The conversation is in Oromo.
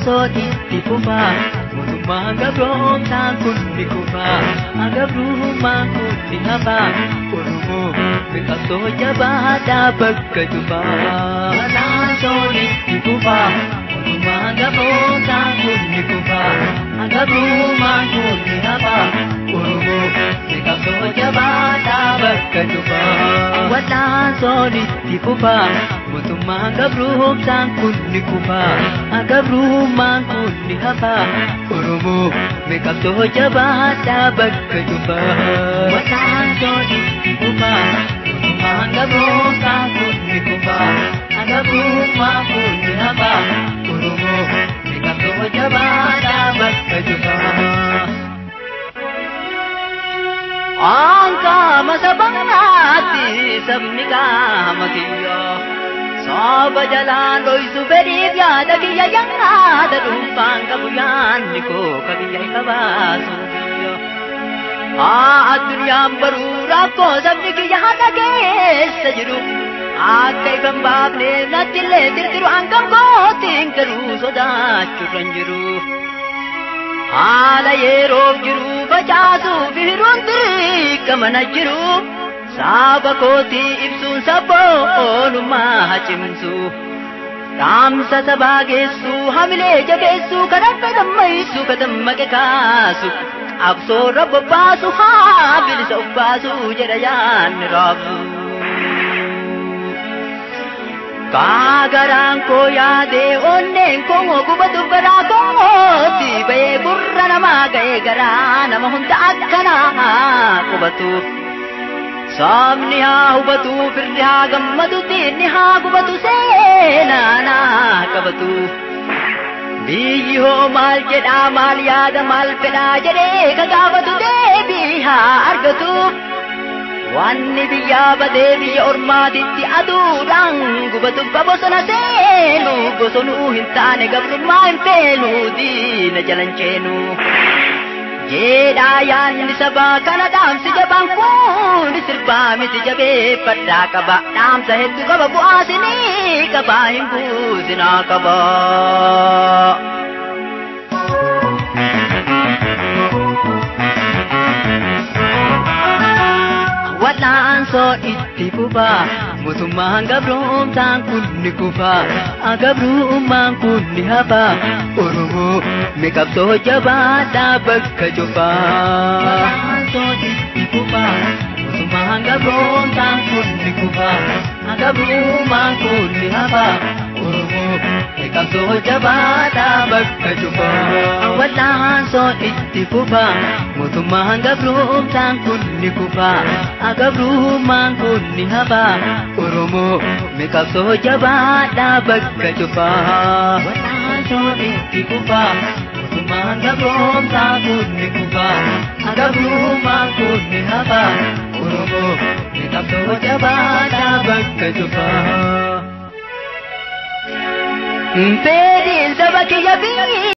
Wal'aansoo itti fufaa, mootummaan gabroomsaan kun ni kufaa, gabrummaan kun ni hafaa, Oromoo qabsoo jabaadhaa bakka cufaa. Wal'aansoo itti fufaa, mootummaan gabroomsaan kun ni kufaa, gabrummaan kun ni hafaa, Oromoo qabsoo jabaadhaa bakka cufaa. Wal'aansoo itti fufaa, mootummaan gabroomsaan kun ni kufaa, gabrummaan kun ni hafaa, Oromoo qabsoo jabaadhaa bakka cufaa. Wal'aansoo itti fufaa, mootummaan gabroomsaan kun ni kufaa, gabrummaan kun ni hafaa, Oromoo qabsoo jabaadhaa bakka cufaa. Aanqaama sabaatti sabni qaama kiyyaa. Saba jalaan dhoysu fedhiif yaada kiyya yaada dhuunfaan qabu yaanni koo ka biyya ifa baasu kiyya. Haa addunyaan baruu rakkoo sabni kiyya haadha keessa jiru. Akka ifa hin baafneef natti illee tirtiru hangam kootiin garuu sodaachuurra hin jiru. Haala yeroof jiru facaasuuf hiruun dirqama na jiru. Saba kootii ibsuun sabboonummaa cimsu. Dhaamsa sabaa geessu hamilee jabeessu kan akka dammaysu ka dammaqe kaasu. Qabsoorra bobbaasu haa bilisa of baasu jedha yaanni raabsu. Kaagaraan koo yaadee onneen koo gubatu garaa kooti ba'ee gurra namaa ga'ee garaa nama hunda akkanaa qubatu. Sabni haa hubatu firri haa gammadu diinni haa gubatu seenaa naa qabatu. Biyyi hoo maal jedhaa maal yaada maal fedhaa jedhee ka gaafatu deebii haa argatu. Wanni biyyaa badee biyya ormaatitti aduudhaan gubatu bosona seenu bosonuu hin taane gabrummaa hin feenu diina jalan ceenu. Jedhaa yaanni sabaa kana dhaamsi jabaan kun sirbaa miti jabeeffadhaa qaba dhaamsa hedduu qaba bu'aa sinii qaba hin buusinaa qaba. Wal'aansoo itti fufaa, mootummaan gabroomsaan kun ni kufaa, gabrummaan kun ni hafaa, Oromoo qabsoo jabaadhaa bakka cufaa. Wal'aansoo itti fufaa, mootummaan gabroomsaan kun ni kufaa, gabrummaan kun ni hafaa, Oromoo qabsoo jabaadhaa bakka cufaa. Wal'aansoo itti fufaa, mootummaan gabroomsaan kun ni kufaa, gabrummaan kun ni hafaa, Oromoo qabsoo jabaadhaa bakka cufaa. Wal'aansoo itti fufaa, mootummaan gabroomsaan kun ni kufaa, gabrummaan kun ni hafaa, Oromoo qabsoo jabaadhaa bakka cufaa. Fedhiin saba kiyya biyya.